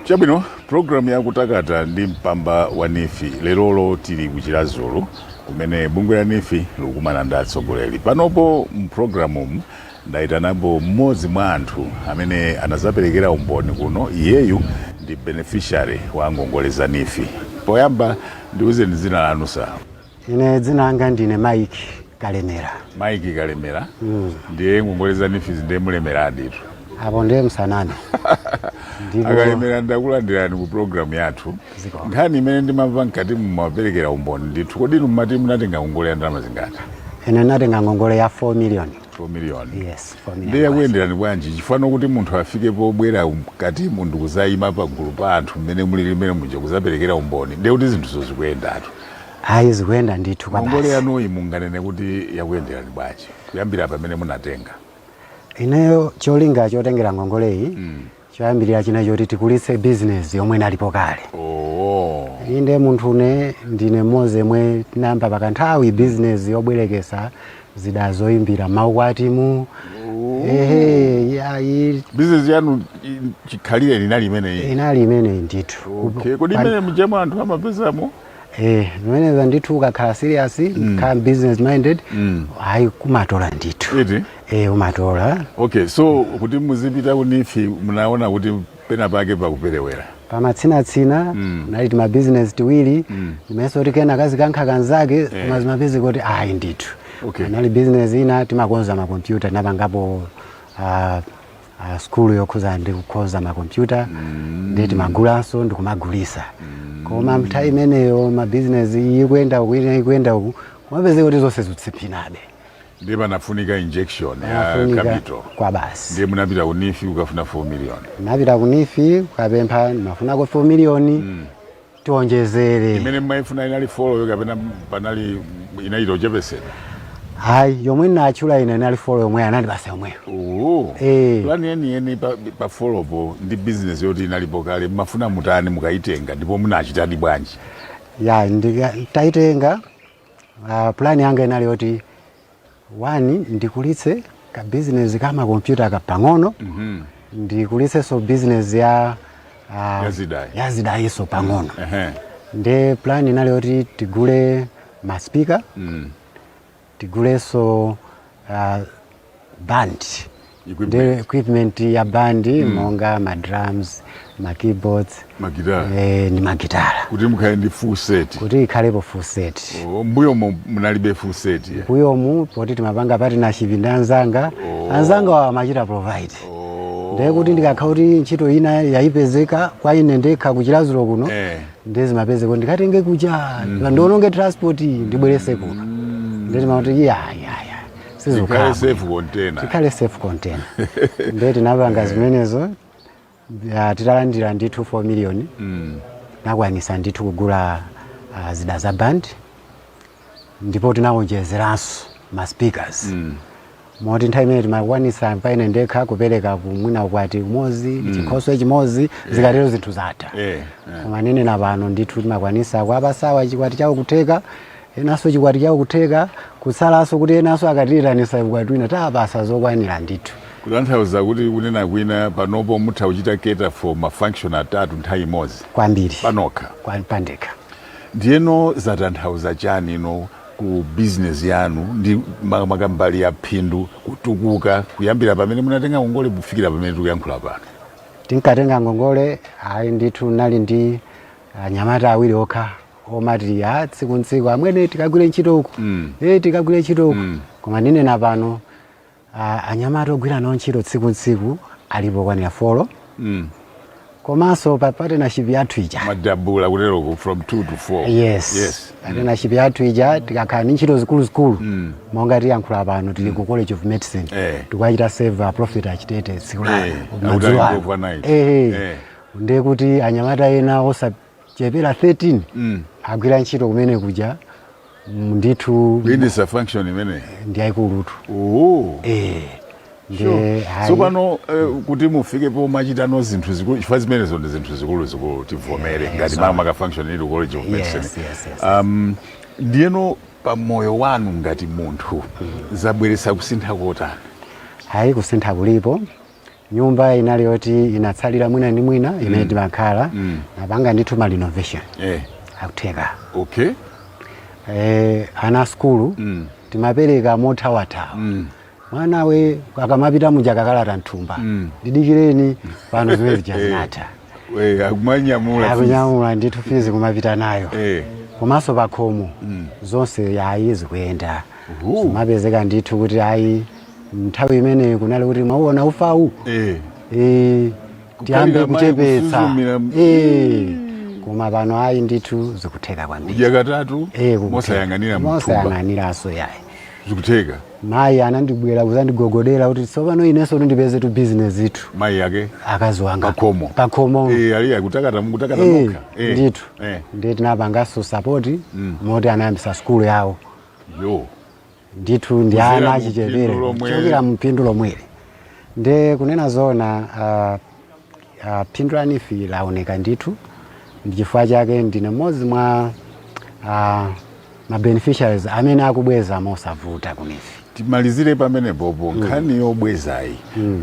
Chabwino, programu yakutakata ndi mpamba wa NEEF. Lerolo tili ku Chiradzulu, kumene bungwe la NEEF likukumana ndi atsogoleri. Panopo mpulogalamumu ndayitanapo mmodzi mwa anthu amene anazaperekera umboni kuno. Iyeyu ndi beneficiary wa ngongole za NEEF. Poyamba, ndiwuzeni dzina lanu, sir. Ine dzina langa ndine Mike Kalemera. Mike Kalemera. Ndiye ngongole za NEEF ndiye mulemeraditu. Apo ndiye msaname. Ndipo Akalemera, ndakulandirani ku programu yathu. Zikomo. Nkhani imene ndimamva mkati mumaperekera umboni ndithu, kodi inu mmati munatenga ngongole ya ndalama zingati? Ine natenga ngongole ya 4 million. 4 million? Yes, 4 million. Ndiye yakuyenderani bwanji? Chifano kuti munthu afike pobwera mkatimu ndikuzayima pagulu pa anthu mmene muli limene muja kuzaperekera umboni, ndiye kuti zinthuzo zikuyendatu. Ayi, zikuyenda ndithu kwa Ngongole basi. yanuyi munganene kuti yakuyenderani bwanji kuyambira pamene munatenga? Ineyo cholinga chotengera ngongole iyi, choyambirira china choti tikulitse business yomwe inalipo kale. Inde, munthu une ndine mmodzi yemwe tinayamba pakanthawi business yobwerekesa zida zoyimbira maukwatimu. Ehe, yayi. Business yanu chikhalire linali imeneyi? Inali imeneyi ndithu. Okay, kodi imene mujamo anthu amapezamo? Eh, zimeneza ndithu, ukakhala serious, khala business minded, hayi, kumatola ndithu. Iti? Eh, umatola. Okay, so kuti muzipita ku NEEF, munaona kuti pena pake pakuperewera. Pamatsinatsina nali tima business tiwiri, ndimenso kuti kena kazikankha kanzake, koma zimapezeka kuti ayi ndithu. Anali business ina timakonza makompyuta, tinapangapo skulu yokhuza ndi kukonza makompyuta, ndi timagulanso ndikumagulisa. Koma nthawi imeneyo mabizinesi ikuyenda uku, ina ikuyenda uku, kumapezeka kuti zonse zikutsiphinabe. Ndiye panafunika injection ya Panafunika capital. Kwa basi. Ndiye munapita ku NEEF kukafuna 4 million. Napita ku NEEF kukapempha, mafunako 4 million tionjezere. Imene mmayifuna inali 4 kapena panali inayita kuchepesera? Hayi, yomwe natchula ine inali 4 yomwe, anali basa yomweyo. Oh. Eh. Plan yeniyeni pa fourpo ndi business yoti inalipo kale, mmafuna mutani mukayitenga, ndipo munachitadi bwanji? Ya, taitenga, plan yanga inali yoti one, ndikulitse ka business ka makompyuta kapang'ono, ndikulitsenso business ya Ya zidayi. Ya zidayiso pang'ono. Nde plan inali yoti tigule ma speaker, tigulenso band. Equipment. Ndi equipment ya band, monga ma drums, ma keyboards. Magitara. Eh, ndi magitara. Kuti mukhale ndi full set. Kuti ikhalepo full set. Oh, mbuyomo munalibe full set, yeah. Mbuyomu poti timapanga partnership ndi anzanga. Anzanga wa amachita provide. Ndiye kuti ndikakhala kuti ntchito ina yayipezeka kwa ine ndekha ku Chiradzulu kuno, ndiye zimapezeka kuti ndikatenge kuja, ndiononge transport, ndibwerese kuno. Ndiye timati ya ya ya Ikhale safe container. Tikhale safe container. Ndiye tinapanga zimenezo. Ya, titalandira ndithu 4 million, nakwanisa ndithu kugula zida za band, ndipo tinawonjezeranso ma speakers, moti nthawi imene timakwanisa paine ndekha kupereka kumwina ukwati umodzi, chikhoswe chimodzi, zikatero zinthu zatha. Koma ninena pano ndithu timakwanisa kuwapasawa chikwati chawo kutheka, enanso chikwati chawo kutheka, kutsalanso kuti enanso akatiyitanisa ukwati wina tapasa zokwanira ndithu. Kutanthauza kuti, kunena kwina, panopo mutha kuchita cater for ma function atatu nthawi imodzi? Kwambiri. Panokha? Pandekha. Ndiyeno zatanthauza chani ino ku business yanu ndi makambali ya phindu, kutukuka, kuyambira pamene munatenga ngongole kufikira pamene tikuyankhula pano? Tinkatenga ngongole, ayi ndithu, nali ndi anyamata awiri okha omati a tsiku ntsiku, "Amwene, tikagwire ntchito uku." "Eh, tikagwire ntchito uku." Koma ndinena pano, anyamata ogwira nawo ntchito tsiku ntsiku alipo kwanira 4. Komanso pa partnership yathu ija Madabula kuteroko from 2 to 4? Yes. Partnership yathu ija, tikakhala ndi ntchito zikuluzikulu, monga tiyankhula pano tili ku College of Medicine, tikachita serve a Prophet Achitete tsiku la madzulo Akuti ano. Overnight. Eh, ndiye kuti anyamata ena osachepera 13 agwira ntchito kumene kuja, ndithu. Kuyendetsa function imeneyi? Ndi ayikulutu. Oh. Eh, ndi hayi. Tsopano kuti mufike pomachitano zinthu zikulu, chifukwa zimenezo ndi zinthu zikuluzikulu, tivomere, ngati mama ka function ili ku College of Medicine. Ndiyeno pamoyo wanu ngati munthu zabweretsa kusintha kotani? Hayi, kusintha kulipo. Nyumba inali yoti inatsalira mwina ndi mwina imene timakhala, napanga ndithu ma renovation, akutheka. Ana skulu timapereka mothawathawa, mwanawe akamapita muja kakalata mthumba, ndidikireni pano, zimene zija zinatha. Akumanyamula fees. Akunyamula ndithu fees kumapita nayo. Komanso pakhomo zonse ayi zikuyenda. Zimapezeka ndithu kuti ayi, nthawi imeneyi kunali kuti mwauona ufawu, tiyambe Kukhalira mayi kuchepetsa. kusuzumira. Koma pano ayi ndithu, zikutheka kwambiri. Kudya katatu. Kukutheka. Mosayang'anira mthumba. Mosayang'aniranso yayi. Zikutheka. Mayi anandibwera kuzandigogodera kuti tsopano inenso ndipeze tu business itu. Mayi ake? Akazi wanga. Pakhomo. Pakhomo. Ali akutakata, mukutakata nokha. Ndithu. Ndiye tinapanganso support moti anayambisa skulu yawo. Yo. Ndithu, ndi Kuzera ana mu achichepere. phindu lomwe. Kuchokera mphindu lomweli. Nde kunena zona, phindu la NEEF laoneka ndithu. Ndi chifukwa chake ndine mmodzi mwa ma beneficiaries amene akubweza mosavuta ku NEEF. Timalizire pamenepopo. Nkhani yobwezayi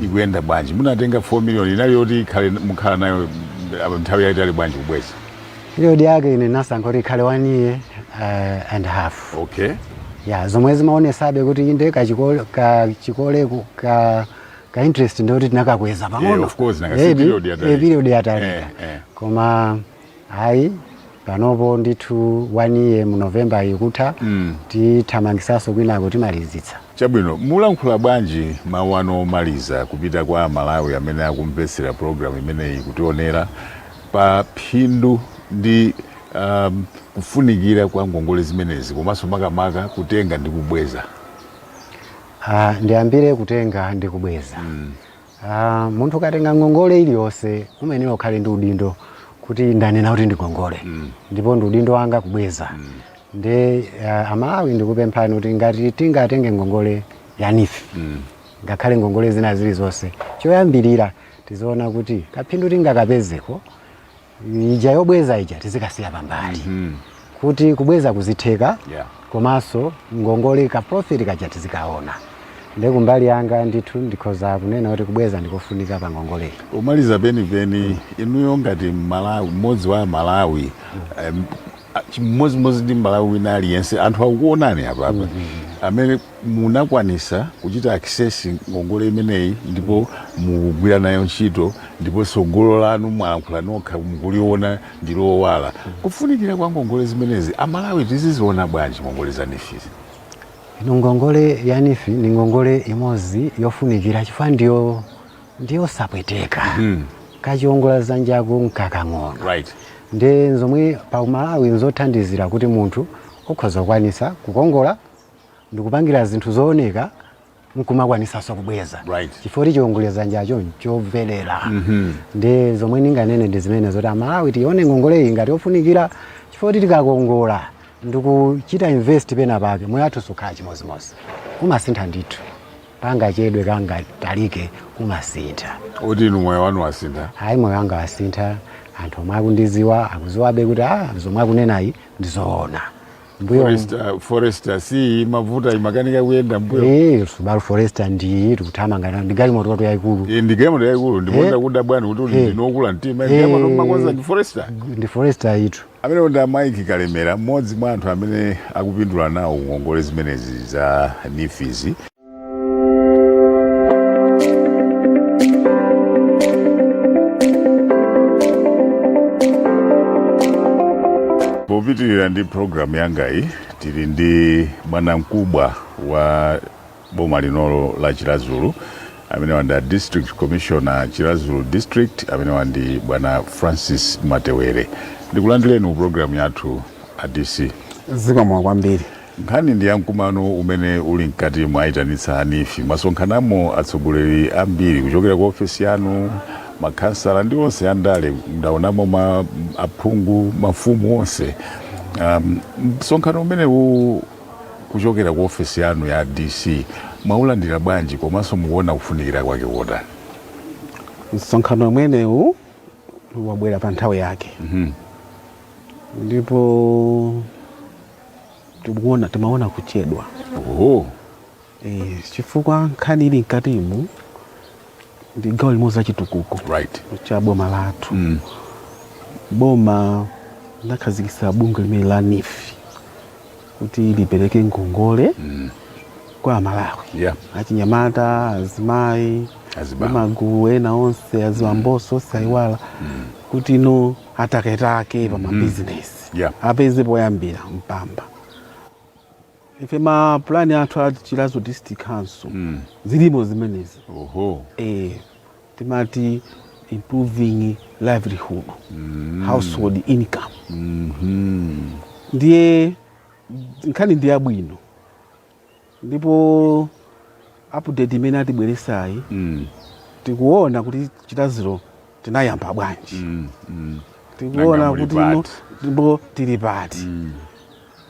ikuyenda bwanji? Munatenga 4 million, inali yoti ikhale mukhala nayo nthawi yayitali bwanji kubweza? Period yake ine nasankha kuti ikhale 1 year and a half. Ya, zomwe zimaonesabe kuti inde kachikole ka interest ndikuti tinakakweza pang'ono. Of course, nanga si period yatalika. Period yatalika. Koma ayi, panopo ndithu 1 year mu November ikutha, tithamangisaso kwinako, timalizitsa. Chabwino, mulankhula bwanji mawu anu omaliza kupita kwa Amalawi amene akumvetsera program imeneyi, kutionera, pa phindu ndi kufunikira kwa ngongole zimenezi, komanso makamaka kutenga ndi kubweza? Ndiyambire kutenga ndi kubweza. Munthu ukatenga ngongole iliyonse umayenera ukhale ndi udindo kuti ndanena kuti ndikongole, ndipo ndi udindo wanga kubweza. Ndi Amalawi ndikupemphani kuti ngati tingatenge ngongole ya NEEF, ngakhale ngongole zina zilizonse, choyambirira tiziona kuti kaphindu tingakapezeko, ija yobweza ija tizikasiya pambali, kuti kubweza kuzitheka, komanso ngongole ka profit kaja tizikaona. Ndi kumbali yanga ndithu ndikhoza kunena kuti kubweza ndikofunika pa ngongoleyi. Umaliza penipeni, inuyo ngati Malawi, mmodzi wa Malawi, chimodzimodzi ndi Malawi wina aliyense, anthu akukuonani apapa amene munakwanisa kuchita access ngongole imeneyi ndipo mukugwira nayo ntchito, ndipo tsogolo lanu mwalankhula nokha mukuliona ndi lowala, kufunikira kwa ngongole zimenezi Amalawi tiziziona bwanji ngongole za NEEF zi? Ino ngongole ya NEEF ni ngongole imodzi yofunikira chifukwa ndiyo sapweteka, kachiongola zanjako nkakang'ono. Ndi zomwe pa Malawi nzothandizira kuti munthu ukhoza kukwanisa kukongola ndikupangira zinthu zooneka, nkumakwanisanso kubweza, chifukwa kuti chiwongolera zanjacho nchomverera. Ndi zomwe ndinganene ndi zimene zoti Amalawi tione ngongole iyi ngati yofunikira, chifukwa kuti tikakongola ndikuchita invest pena pake, moyo wathu sukhala chimodzimodzi, umasintha ndithu, pangachedwe kangatalike umasintha. Oti inu moyo wanu wasintha? Hayi, moyo wanga wasintha. Anthu omwe akundiziwa akuziwabe kuti zomwe akunenayi ndizoona mbuyo. Forester si mavuta, imakanika kuyenda mbuyo. Subaru Forester ndiyi tikuthamanga nayo, ndi galimoto watu yayikulu. Ndi galimoto yayikulu, ndiponda kuda bwani kuti uli ndinokula mtima. Galimoto mmakonza ndi Forester? Ndi Forester itu. Amene ndi Mike Kalemera, mmodzi mwa anthu amene akupindula nawo ngongole zimenezi za NEEF zi. Popitirira ndi programu yangayi, tili ndi bwanamkubwa wa boma linolo la Chiradzulu, amene wanda District Commissioner Chiradzulu District, amene wandi Bwana Francis Matewere. Ndikulandireni mu programu yathu, a DC. Zikomo kwambiri. Nkhani ndi yamkumano umene uli mkati mwayitanitsa a NEEF. Mwasonkhanamo atsogoleri ambiri kuchokera ku ofesi yanu, makhansala ndi onse andale, ndaonamo ma aphungu, mafumu onse. Msonkhano umenewu kuchokera ku ofesi yanu ya DC mwaulandira bwanji, komanso mukuona kufunikira kwake kotani? Msonkhano umenewu wabwera pa nthawi yake, ndipo timaona kuchedwa. Oho. Chifukwa nkhani ili mkatimu Ndi gawo limodzi la chitukuko cha boma lathu. Boma linakhazikitsa bungwe limene la NEEF kuti lipereke ngongole kwa Amalawi, achinyamata, azimayi, Azibambo. ndi magulu ena onse, azibambonso osayiwala, kuti ino ataketake pa mabizinesi, apeze poyambira mpamba. Ife ma plan athu a Chiradzulu District Council zilimo zimenezi. Timati improving livelihood, household income. Ndiye nkhani ndi yabwino, ndipo update imene atibweresayi, tikuona kuti Chiradzulu tinayamba bwanji, tikuona Nanga muli kuti ino pati? Ndipo tili pati,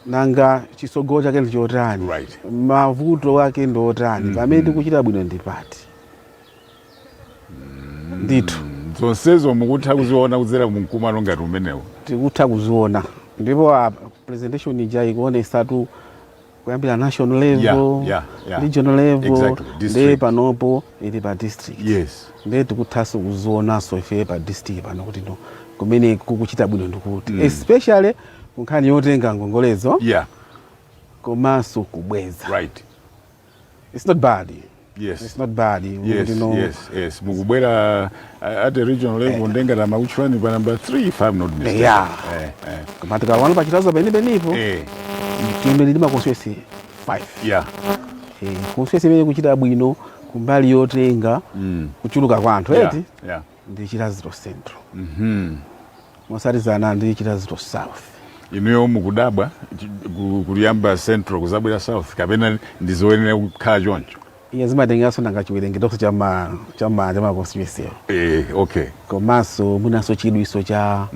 nanga chisogolo chake ndi chotani, mavuto ake ndi otani, pamene tikuchita bwino ndi pati ndithu. Zonsezo mukutha kuziona kudzera mkumano ngati umenewu? Tikutha kuziona, ndipo presentation ija ikuonesatu kuyambira national level, regional level, ndi District. panopo ili pa district. Ndiye tikuthanso kuzionanso ife pa district pano kuti no, kumene kukuchita bwino ndikuti, especially kunkhani yotenga ngongolezo komanso kubweza. It's not bad. It's not bad. Kuti no, Yes, mukubwera at the regional level, ndengati amakutchulani pa number 3, if I'm not mistaken. Koma tikalowana pa Chiradzulu penipenipo, timene ndi ma constituency 5, constituency imene kuchita bwino kumbali yotenga kuchuluka kwa anthu, eti, ndi Chiradzulu Central, mosatizana ndi Chiradzulu South. Inuyo mukudabwa kuliyamba Central kuzabwera South, kapena ndizoyenera kukhala choncho? Iye zimatengeranso nanga chiwerengeronso chama constituency, Okay. komanso mwinanso chidwiso cha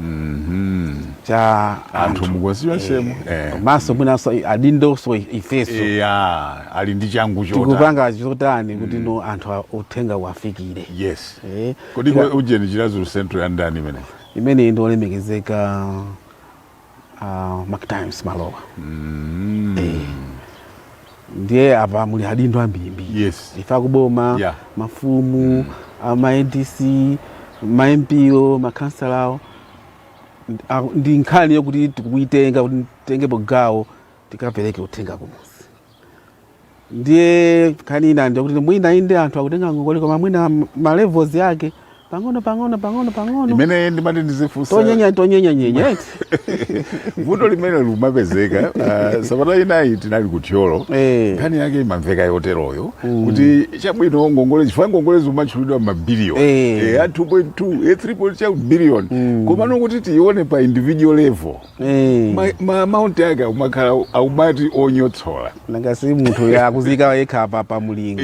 anthu mu constituency. Komanso mwinanso adindonso ifeso Yeah, ali ndi changu chota tikupanga chotani kuti no, anthu uthenga uwafikire. Kodi ujeni Chiradzulu Central yandani imene? Imene ndi olemekezeka Mark Times Malowa. Ndiye apa muli adindo ambirimbiri, ife akuboma, mafumu, ama ADC, ma MP o, makhansalawo. Ndi nkhani yokuti tikuitenga kuti titengepo gawo, tikapereke uthenga kumuzi. Ndiye nkhani ina ndiyokuti mwina inde anthu akutenga ngongole, koma mwina ma levels yake pang'ono pang'ono pang'ono pang'ono. Imene ndimati ndizifunsa, tonyenya tonyenya nyenye, eti. Vuto limene limapezeka, sabata inayi tinali ku Thyolo, nkhani yake imamveka yoteroyo, kuti chabwino ngongole, chifukwa ngongole zimatchulidwa mabiliyoni, a 2.2, 3 billion, komano kuti tiione pa individual level, ma amount ake akumakhala akumati onyotsola. Nanga si munthu yakuzika yekha pa mulingo?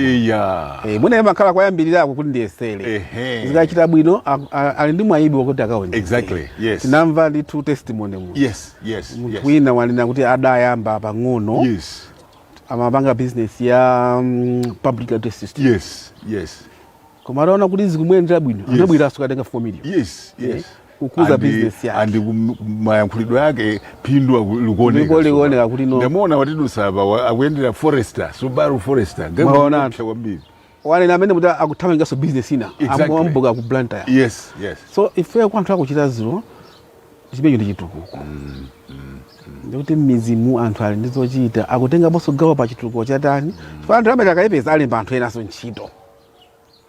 Mwina imakhala kwayambirirako kuti ndiyesere, zikachita bwino ali ndi mwayibi wakuti akaonjezere. Exactly, yes. Tinamva ndithu testimony mu munthu wina wanena kuti adayamba pang'ono, amapanga business ya public address system, koma ataona kuti zikumuyendera bwino, anabweranso katenga 4 million kukuza business yake. And mayankhulidwe ake, phindu likuoneka. Ndipo likuoneka kuti no. Ndamuona watidusa apa, akuyendera Forester, Subaru Forester. Mwaona. Ngakupsa kwambiri. Wanena amene kuti akuthamangiranso business ina, ambuka ku Blantyre. So ife kwa anthu aku Chiradzulu, chimenecho ndi chitukuko, ndikuti m'midzimu anthu ali ndi zochita, akutengaponso gawo pa chitukuko chatani, chifukwa anthu amene akayipeza alemba anthu enanso ntchito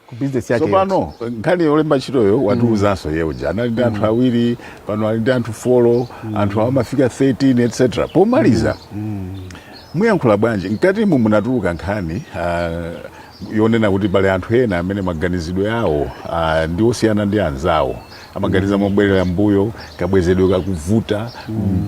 ku business yake. Tsopano nkhani yolemba ntchitoyo watiuzanso ye uja, anali ndi anthu awiri, pano ali ndi anthu 4, anthu awo amafika 13, etc. Pomaliza, muyankhula bwanji mkatimu munatuluka nkhani yonena kuti pali anthu ena amene maganizidwe awo ndi osiyana ndi anzawo, amaganiza mobwerera mbuyo, kabwezedwe kakuvuta,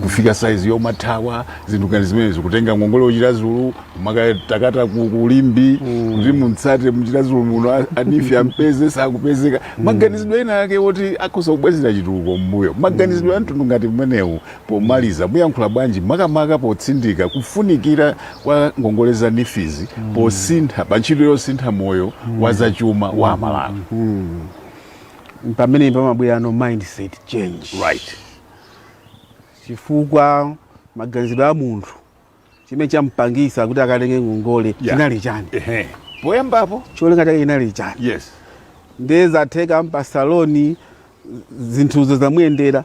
kufika saizi yomathawa zinthu ngati zimenezi, kutenga ngongole ku Chiradzulu kumakatakata ku Limbe, kuti mutsate mu Chiradzulu muno a NEEF ampeze sakupezeka. Maganizidwe ena ake oti akhoza kubwezera chitukuko mbuyo, maganizidwe a mtundu ngati mmenewu, pomaliza muyankhula bwanji, makamaka potsindika kufunikira kwa ngongole za NEEF zi posintha pa ntchito yosintha moyo wa zachuma wa Amalawi? Pamene pamabwera no mindset change, chifukwa maganizidwe a munthu, chimene champangisa kuti akatenge ngongole chinali chani? Poyambapo. Cholinga chake chinali chani? Ndiye zatheka ampasa loan, zinthuzo zamuyendera,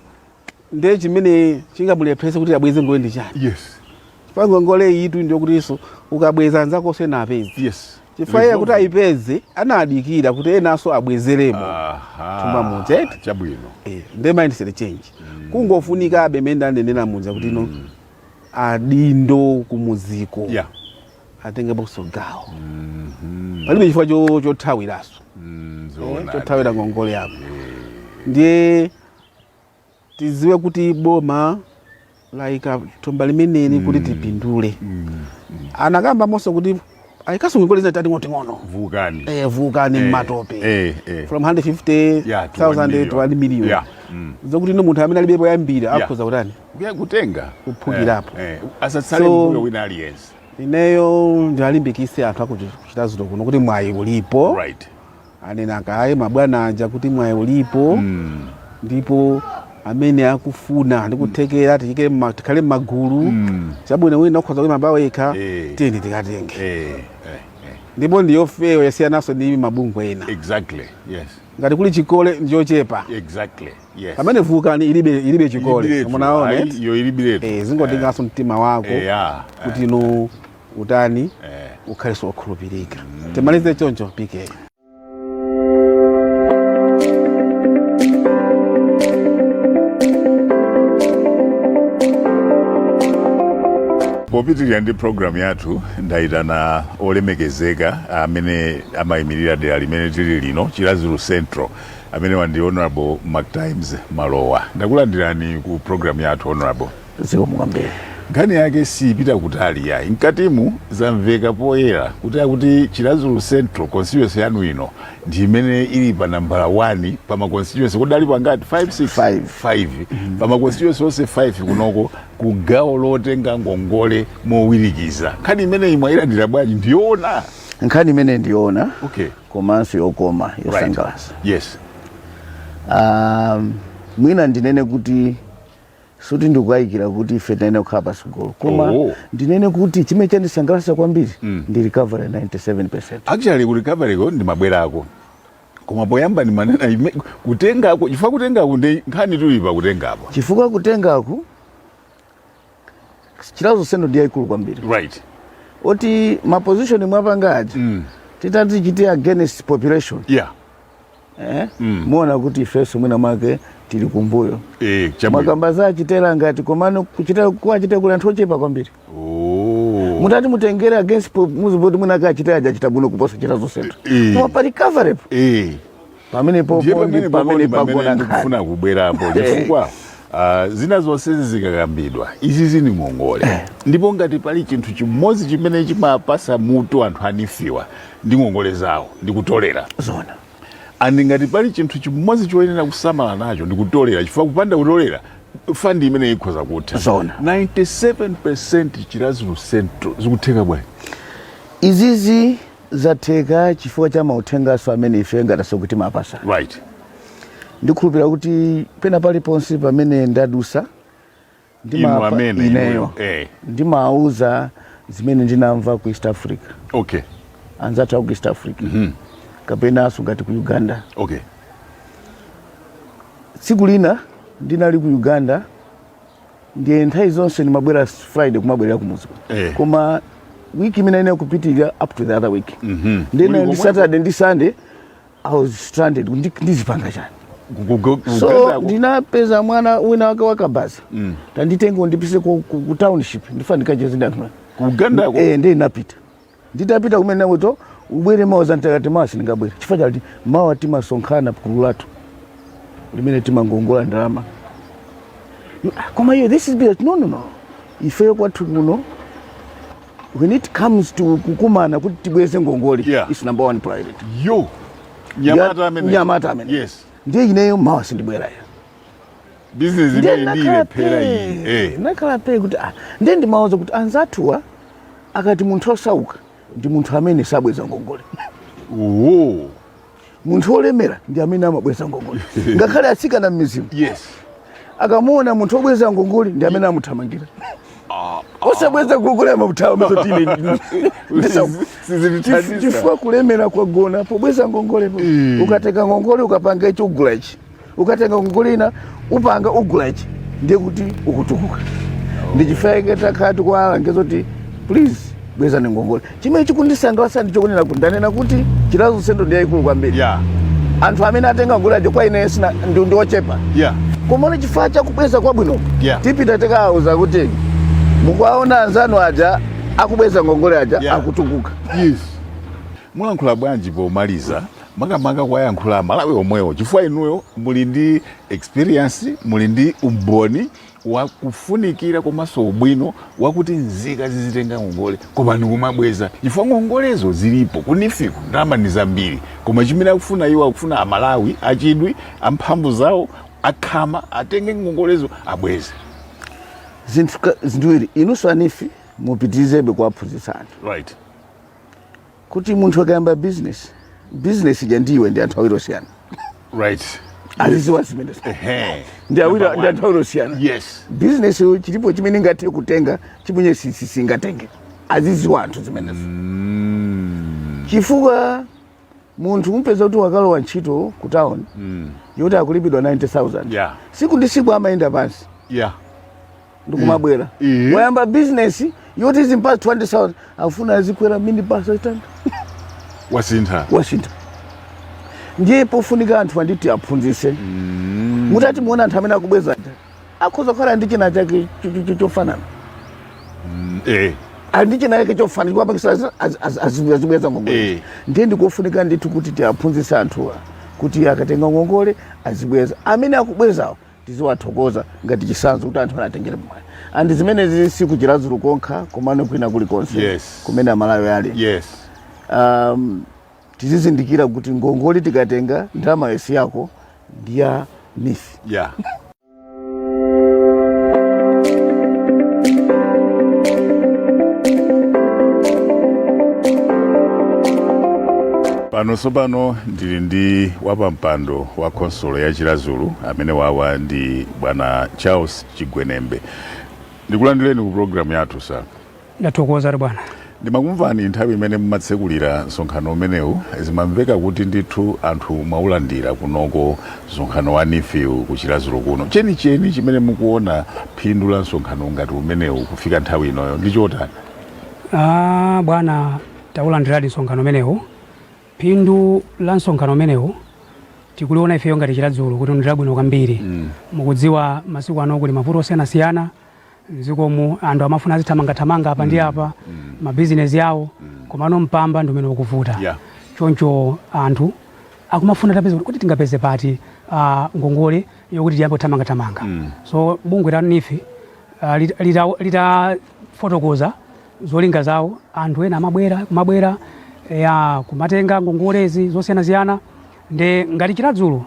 ndiye chimene chingamulepherese kuti abweze ngongole ndi chani? Chifukwa ngongole iyitu ndiyokutinso ukabweza anzakonso ena apeze. Chifukwa iye kuti ayipeze anadikira kuti enanso abwezeremo thumba muja, eti? Chabwino. Ndiye mindset change kungofunikabe mene ndanenera muja kuti ino adindo kumuziko atengeponso gawo. Palibe chifukwa chothawiraso. Zoonadi. Chothawira ngongole yako. Ndiye tiziwe kuti boma layika thumba limeneli kuti tipindule. Anakambamonso kuti ayikaso ngongole zina tating'oting'ono. Vukani. Vukani mmatope. From 150,000 Yeah, to 1 million. to 1 million. Zokuti ino munthu amene alibe poyambira akhoza kutani? Yeah, kutenga. Kuphukirapo. Asatsale So, mbuyo wina aliyense. Ineyo ndilimbikise anthu akuchita kuno kuti mwayi ulipo. Anena kaye mabwana aja kuti mwayi ulipo. Ndipo amene akufuna ndikuthekera tiyike tikhale m'magulu. Chabwino, wina ukhoza kuyima pawekha. Tiyeni tikatenge. Ndipo ndiyofewa, yasiyananso ndi mabungwe ena. Exactly yes Ngati kuli chikole ndichochepa. Exactly yes Pamene Vukani ilibe chikole. Ilibiretu. Munaona, Ayi, eti? iyo ilibiretu. Zingotenganso mtima wako kuti inu utani, ukhalenso okhulupirika. Timalize choncho, PK. Popitirira ndi program yathu, ndayitana olemekezeka amene amayimirira dera limene tili lino, Chiradzulu Central, amene ndi Honorable McTimes Malowa. Ndakulandirani ku program yathu, Honorable. Zikomo kwambiri. Nkhani yake sipita kutali yayi. Mkatimu zamveka poyera kuti akuti Chiradzulu Central constituency yanu ino ndi imene ili pa nambala 1 pa ma constituency. Kudali pangati? 5, 6? 5. 5. Pa ma constituency onse 5 kunoko, ku gawo lotenga ngongole mowirikiza. Nkhani imeneyi mwayilandira bwanji? Ndiyoona? Nkhani imene ndiyoona komanso yokoma, yosangalatsa. Mwina ndinene kuti suti ndikukayikira kuti ife tinene kukhala pasogolo, koma ndinene kuti chimene chandisangalatsa kwambiri ndi recovery 97%. Actually, ku recovery ko ndimabwerako, koma poyamba ndimanena kutengako, chifukwa kutengako ndi nkhani tulipa kutengapo. Chifukwa kutengaku, Chiradzulu Central ndi yayikulu kwambiri. Oti ma position mwapanga aja, titati tichite against population, muona kuti ifenso mwina mwake tili kumbuyo. Chabwino. Mwakamba za achitera ngati, komano kuchitera kwachitera kuli anthu ochepa kwambiri. Mutati mutengere against muzipoti mwina akachitera aja achita bwino kuposa Chiradzulu Central. Koma pa recovery po, pamene popo Ndiye ndi pamene pamene pamene pagona ndikufuna nkhani. kubwerapo, chifukwa zina zonse zikakambidwa, izi zini ngongole. Ndipo ngati pali chinthu chimodzi chimene chimapasa mutu anthu a NEEF-wa ndi ngongole zawo, ndi kutolera. Zona. And ngati pali chinthu chimodzi choyenera kusamala nacho ndi kutolera, chifukwa kupanda kutolera fund imene ikhoza kutha. Zona. 97% Chiradzulu Central, zikutheka bwanji? Izizi zatheka chifukwa cha mauthengaso amene ife ngataso kuti mapasa. Ndikhulupira kuti pena paliponse pamene ndadusa, Inu amene, ineyo inuyo, ndimawauza zimene ndinamva ku East Africa, anzathu aku East Africa, kapenanso ngati ku Uganda. Tsiku lina ndinali ku Uganda, ndiye nthawi zonse ndimabwera Friday, kumabwerera kumuzi. Koma wiki imene ine kupitirira up to the other week, ndena Muli ndi komweko? Saturday ndi Sunday I was stranded. Ndizipanga chani? So Ugandako? ndinapeza mwana wina wake wakabaza, tanditenga undipise ku township, ndifuna ndikacheze ndi anthu. Ku Ugandako? Eh, ndiye ndinapita. Nditapita kumene nakuto ubwere mawa zantakati, mawa sindingabwere chifukwa chati mawa timasonkhana gulu lathu limene timangongola ndalama. Ah, koma iyo this is business. No, no, no, ifeyo kwathu kuno, when it comes to kukumana kuti tibweze ngongole, it's number one priority. Yo, nyamata amene. Nyamata amene. Ndiye ineyo mawa sindibwerayo. Business Ndiye imene nakhala ndiyilephera iyi. pe, nakhala pe kuti ndiye ndimawuza kuti anzathuwa akati munthu osauka ndi munthu amene sabweza ngongole. Munthu olemera ndi amene amabweza ngongole. Ngakhale atsikana m'mizimu, akamuona munthu obweza ngongole ndi amene amuthamangira. Osabweza ngongole amakuthawa mazotine. Sizitithandiza. Chifukwa kulemera kwagona pobweza ngongolepo. Ukatenga ngongole ukapanga ichi, ugula ichi, ukatenga ngongole ina upanga ugula ichi, ndiye kuti ukutukuka. Ndi chifukwa takhala tikuwalangiza kuti please bwezani ngongole. Chimene chikundisangalatsa ndi chokunena kuti ndanena kuti Chiradzulu Central ndi yayikulu kwambiri. Anthu amene atenga ngongole aja kwa ine sina ndi ochepa. Komano chifukwa chakubweza kwabwino, tipita tikawauza kuti mukuwaona anzanu aja akubweza ngongole aja, akutukuka. Yes. Mulankhula bwanji pomaliza, makamaka kuwayankhula Malawi omwewo, chifukwa inuyo muli ndi experience, muli ndi umboni wakufunikira komanso ubwino wakuti nzika zizitenga ngongole koma ndikumabweza, chifukwa ngongolezo zilipo ku NEEF-ku, ndalama ndi zambiri, koma chimene akufuna iwo, akufuna Amalawi achidwi, amphamvu zawo, akhama, atenge ngongolezo abweze. Zinthu ili inunso a NEEF mupitirizebe kuwaphunzitsa anthu kuti munthu akayamba business, business ija ndiwe ndi anthu awiri osiyana. Aziziwa zimenezo. Ndi awiri, Number ndi anthu one. awiri osiyana. Business yo chilipo chimene ingathe kutenga, chimene singatenge. Aziziwa anthu zimenezo. Chifukwa munthu umpeza kuti wakalowa ntchito ku town yoti akulipidwa 90,000, siku ndi siku amayenda pansi ndikumabwera. Wayamba business yoti zimpasa 20,000, afuna azikwera minibus achitanda. Wasintha. Wasintha. Ndiye pofunika anthu anditi aphunzitse. Mutati muona anthu amene akubweza aja akhoza kukhala ndi china chake chofanana. Ali ndi china chake chofanana chikuwapangisa azibweza ngongole. Ndiye ndikofunika ndithu kuti tiaphunzitse anthuwa kuti akatenga ngongole azibweza. Amene akubwezawo tiziwathokoza ngati chitsanzo kuti anthu anatengere mwayi. And zimenezi si ku Chiradzulu konkha, komano kwina kulikonse kumene Amalawi ali. Tizizindikira kuti ngongole tikatenga, ndalama yesi yako, ndi ya NEEF. Pano tsopano ndili ndi wapampando wa khonsolo ya Chiradzulu, amene wawa ndi Bwana Charles Chigwenembe. Ndikulandireni ku programu yathu, sir. Ndathokoza bwana. Ndimakumvani nthawi imene mumatsekulira msonkhano umenewu, zimamveka kuti ndithu anthu mwaulandira kunoko msonkhano wa NEEF ku Chiradzulu kuno. Chenicheni chimene mukuona phindu la msonkhano ngati umenewu kufika nthawi inoyo ndi chotani? Ah, bwana, taulandiradi msonkhano umenewu. Phindu la msonkhano umenewu tikuliona ifeyo ngati Chiradzulu kuti ndi labwino kwambiri. Mukudziwa masiku ano kuli mavuto osiyanasiyana mdzikomu, anthu amafuna azithamangathamanga apa ndi apa, mabizinesi awo, komano mpamba ndi umene ukuvuta. Choncho anthu akumafuna tapeza kuti tingapeze pati ngongole yokuti tiyambe kuthamangathamanga. So bungwe la NEEF litafotokoza zolinga zawo, anthu ena amabwera kumabwera ya kumatenga ngongolezi zosiyanasiyana. Ndi ngati Chiradzulu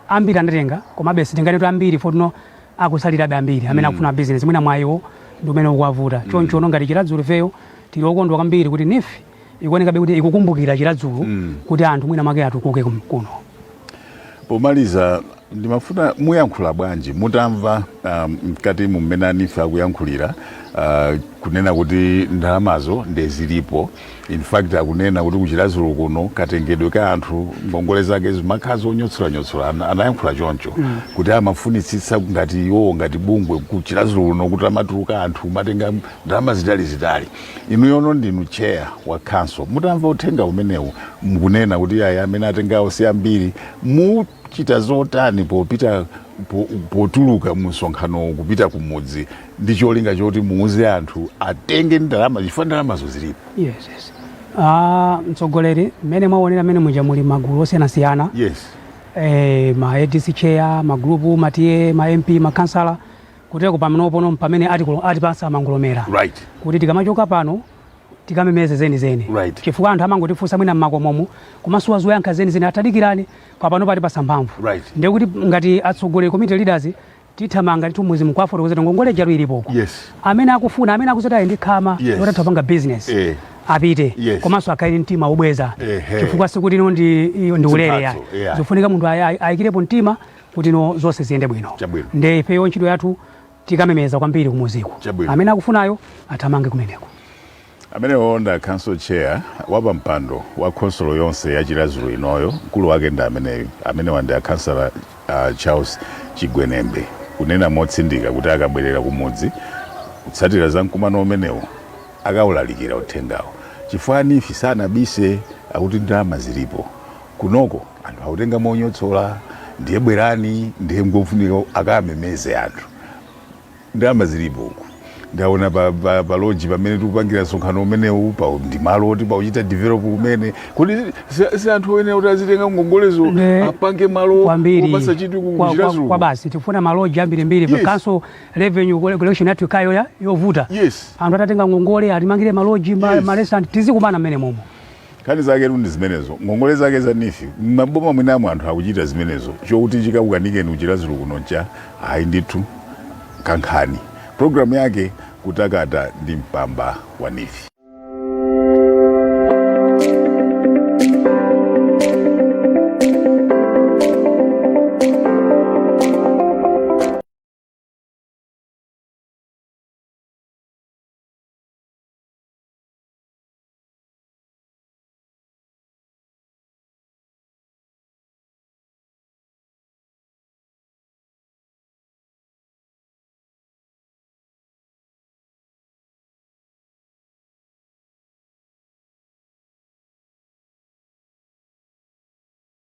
ambiri anatenga, komabe sitingati kuti ambiri fotuno akusalirabe ambiri amene akufuna business, mwina mwayiwo ndi umene ukuwavuta. Choncho no ngati Chiradzulu ifeyo tili okondwa kwambiri kuti NEEF ikuonekabe kuti ikukumbukira Chiradzulu kuti anthu mwina mwake atukuke kuno. Pomaliza ndimafuna muyankhula bwanji mutamva mkati mumene a NEEF akuyankhulira, kunena kuti ndalamazo ndezilipo. In fact akunena kuti kuChiradzulu kuno katengedwe ka anthu ngongole zake zimakhala zonyotsola-nyotsola. Anayankhula choncho kuti amafunitsitsa ngati iwowo ngati bungwe kuChiradzulu kuno kuti amatuluka anthu kumatenga ndalama zitali-zitali. Inuyono ndinu chair wa council, mutamva uthenga umenewu mukunena kuti ayi, amene atengawo si ambiri, muchita zotani popita potuluka mu msonkhano kupita kumudzi ndi cholinga choti muuze anthu atenge ndalama, chifukwa ndalamazo zilipo? Yes. Mtsogoleri, mmene mwaonera mmene muja muli magulu osiyanasiyana, ma ADC chair, magrupu, ma TA, ma MP, makansala, kuteko pamenopono pamene atipasa mangolomera kuti tikamachoka pano tikamemeze zenizeni, chifukwa anthu amangotifunsa mwina mmakomomo komanso wazoyankha zenizeni atadikirani kwa pano patipasa mphamvu. Ndiye kuti ngati atsogoleri, community leaders, tithamanga ndithu muzi mukwafotokozera ngongole jalu ilipoko, amene akufuna, amene akuzoti ali ndi khama yoti atha kupanga business, apite, komanso akhale ndi mtima wobweza, chifukwa sikuti ino ndi ulere ya Ziphatso, zofunika munthu ayikirepo mtima kuti no zonse ziyende bwino. Chabwino. Ndiye ifeyo ntchito yathu Tikamemeza kwambiri kumuziko. Chabwino. Amene akufunayo athamange kumeneko. Amenewo nda council chair, wapampando wa khonsolo yonse ya Chiradzulu inoyo. Mkulu wake ndi ameneyu. Amenewa ndi akhansala Charles Chigwenembe, kunena motsindika kuti akabwerera kumudzi kutsatira za mkumano umenewu akawulalikira uthengawo, chifukwa NEEF sanabise, akuti ndalama zilipo kunoko, anthu akutenga monyotsola. Ndiye bwerani, ndiye ngofunika akamemeze anthu. Ndalama zilipo uku. Ndaona pa lodge pamene tikupangira msonkhano umenewu pa ndi malo oti pauchita develop kumene kuti si anthu oyenera kuti azitenga ngongolezo apange malo kwambiri opatsa chidwi kwa, kuchita kwa basi tifuna malodge ambirimbiri. Council revenue collection yathu ikayo yovuta. Anthu atatenga ngongole atimangire malodge, ma restaurant, tizikumana mmene momo. Nkhani zake ndi zimenezo, ngongole zake za NEEF. Maboma mwinamo anthu akuchita zimenezo, chokuti chikakukanikeni kuChiradzulu kuno ncha ayi ndithu. Kankhani programu yake, kutakata ndi mpamba wa NEEF.